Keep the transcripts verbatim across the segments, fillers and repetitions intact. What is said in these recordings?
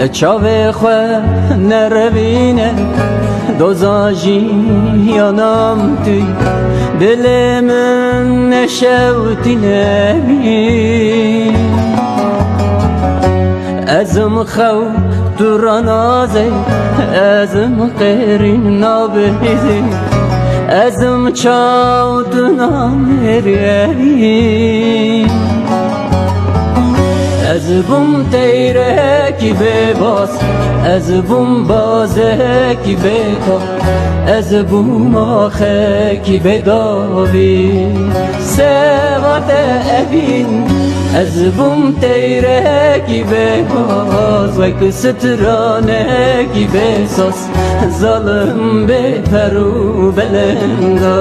Çavê xwe nerevîne, doza jiyana min tu, dilê min neşewtîne bî. Ez im xew tu ranazê, ez im qêrîn nabihîzî, ez im çaw tu namêrî. Ez bûm teyrekî bêbaz, ez bûm bazekî bêtak, ez bûm axekî bêdavî. Seva te evîn, ez bûm teyrekî bêbaz, wek stranekî bêsaz, zalim bê per û belenda.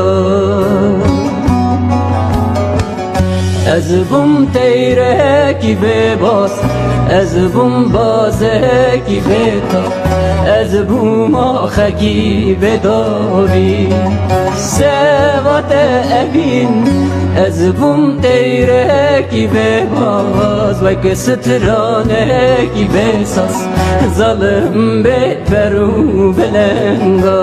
Ez bûm teyrekî bêbaz, ez bûm bazekî bêtak, ez bûm axekî bêdavî. Seva te evîn, ez bûm teyrekî bêbaz, wek stranekî bêsaz, zalim bê per û belenda.